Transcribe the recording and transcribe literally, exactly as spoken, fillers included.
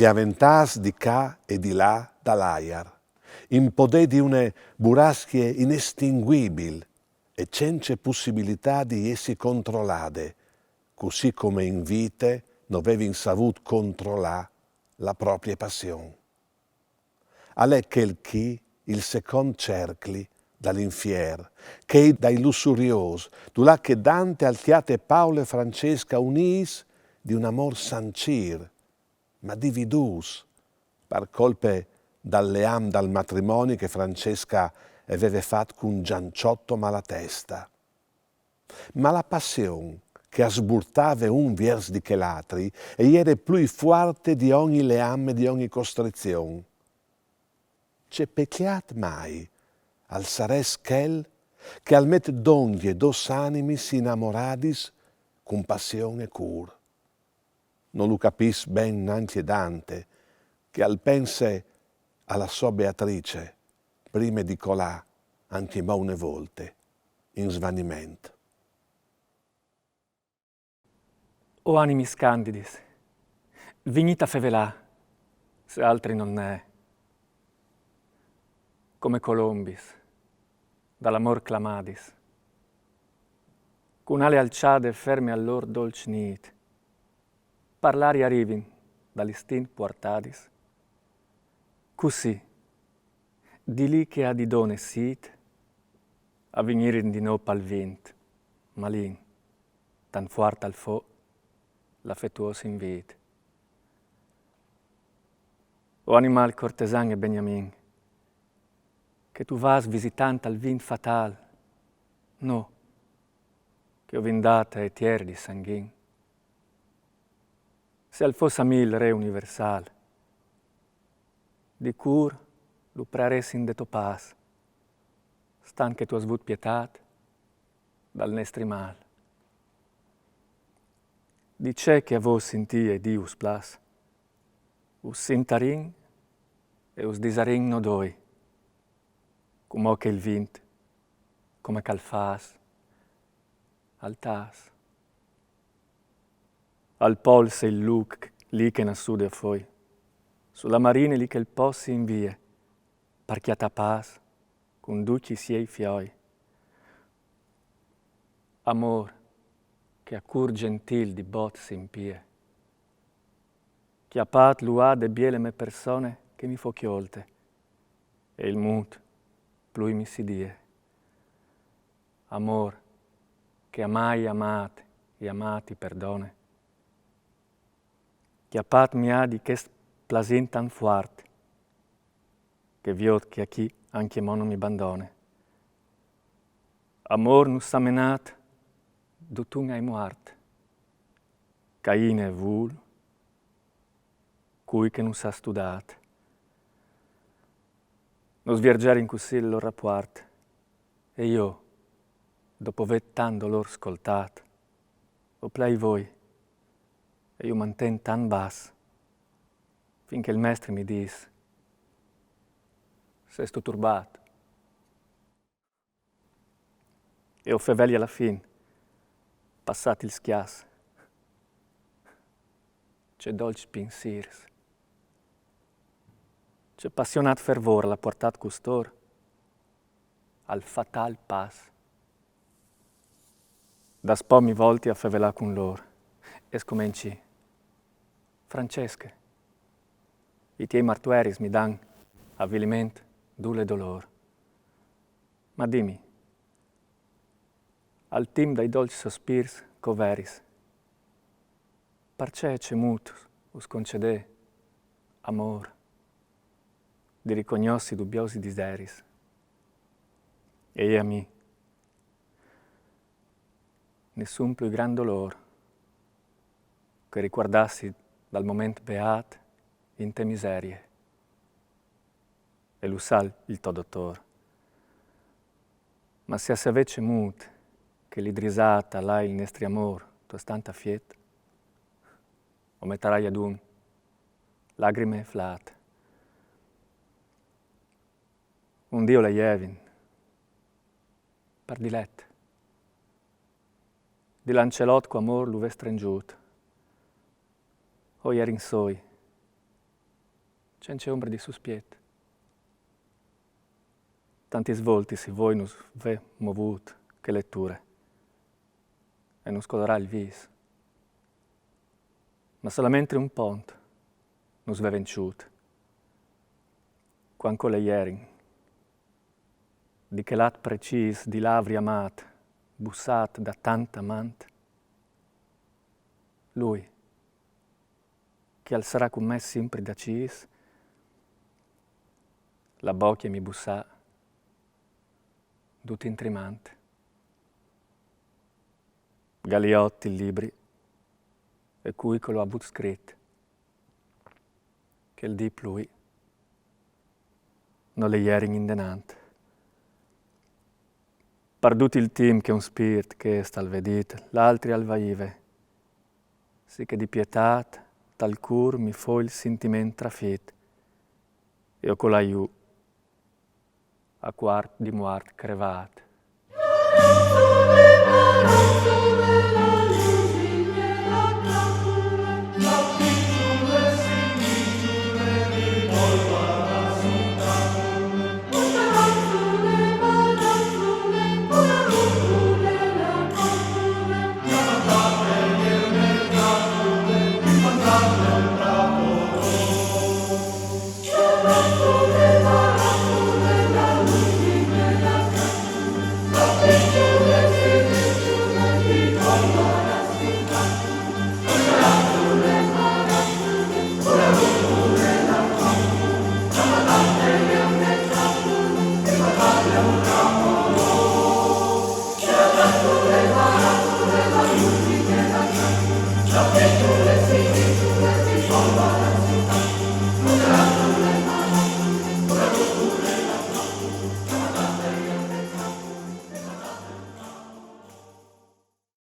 e aventâts di ca e di là dal aiar, in podê di une burascje inestinguibil e cence pussibilitât di jessi controlade, cussì come in vite no vevin savût controlâ la proprie passion. Al è chel chi il secont cercli dal infier, chel dai lussuriôs, dulà che Dante al cjate Paule e Francesca unîts di un amôr sancîr, ma dividûts par colpe dal leam dal matrimoni che Francesca e veve fat cun Gianciotto Malatesta. Ma la passion che a sburtave un viers di chel altri e jere plui fuarte di ogni leam e di ogni costrizion. Ce pecjât mai al sarès chel che al met dongje dôs animis inamoradis cun passion e cûr. No lu capìs ben nancje Dante, che al pense a la sô Beatrice, prime di colâ ancjemò une volte in svaniment. O animis candidis, vignît a fevelâ, se altri no 'nd è. Come colombis, dal amôr clamadis, cun ale alçade ferme al lôr dolç nît, par l'aria a rivin dal istint puartadis. Cussì, di li che a di done sît, a vignirin di nô pal vint, malin, tant fuart al fo l'afetuôs invît. O animâl cortesan e beniamin, che tu vâs visitant al vint fatâl, nô, che o vin dât ae tiere di sanghin. Se al fos a mi il re universâl, di cûr lu prearessin de tô pâs, stant che tu âs vût pietât dal nestri mâl. Di ce che a vôs sintî e dî us plâs, us sintarin e us disarin nô doi, cumò che il vint, come che al fâs, al tâs. Al polse il lûc li che na sude a foi, su la marine li che il po si invie, par cjatâ pâs cun ducj i siei fioi. Amôr, che a cûr gentîl di bot si impie, cjapât lu à de biele mê persone che mi fo cjolte, e il mût plui mi si die. Amôr, che a m'ài amât e amât i perdone, cjapât mi à di chest plasint tant fuart, che viôt che a chi ancjemò no mi bandone. Amôr nus à menât dutun ae muart, Cain e Vûl, cui che nus à studât. Nus viergerin cussì il lôr rapuart, e jo, dopo vê tant dolôr scoltât, o plei voi, e ju manten tant bas, fin che il mestri mi dîs: «Sêstu turbât?» E o feveli a la fin, passât il scjass. Ce dolçs pinsîrs, ce passionât fervôr al à puartât custôr al fatâl pas. Daspò mi volti a fevelâ cun lôr e scomenci: «Francesche, i tiei martueris mi dan aviliment dule dolôr. Ma dimi, al timp dai dolçs sospîrs che o veris, parcè e cemût us concedè, amôr, di ricognossi dubiosi diseris?» E a mi: «Nissun plui grant dolôr che ricuardâsi dal moment beât inte miserie, e lu sa il to dotôr. Ma se a savè cemût che lidrisât al à il nestri amôr tostant afiet, o metarai adun lagrime e flât.» Un dì o laievin, par dilet, di Lancelot cu amôr lu vè strengjût. O jerin soi, cence ombre di suspiet. Tantis voltis i voi nus ve movût che leture e nus colorà il vîs. Ma solamente un pont nus ve vençût. Cuant che o leierin di chel at precîs di lavri amât, bussât da tant amant, lui, che al sarà cun me simpri dacîs, la bocje mi bussà dut intrimant. Galiot il libri e cui che lu à vût scrit. Chel dì plui no leierin indenant. Par dut il timp che un spirt chest al ve dit, l'altri al vaive, sì che di pietât tal cûr mi fo il sintiment trafit, e o colai jù a cuarp di muart crevât.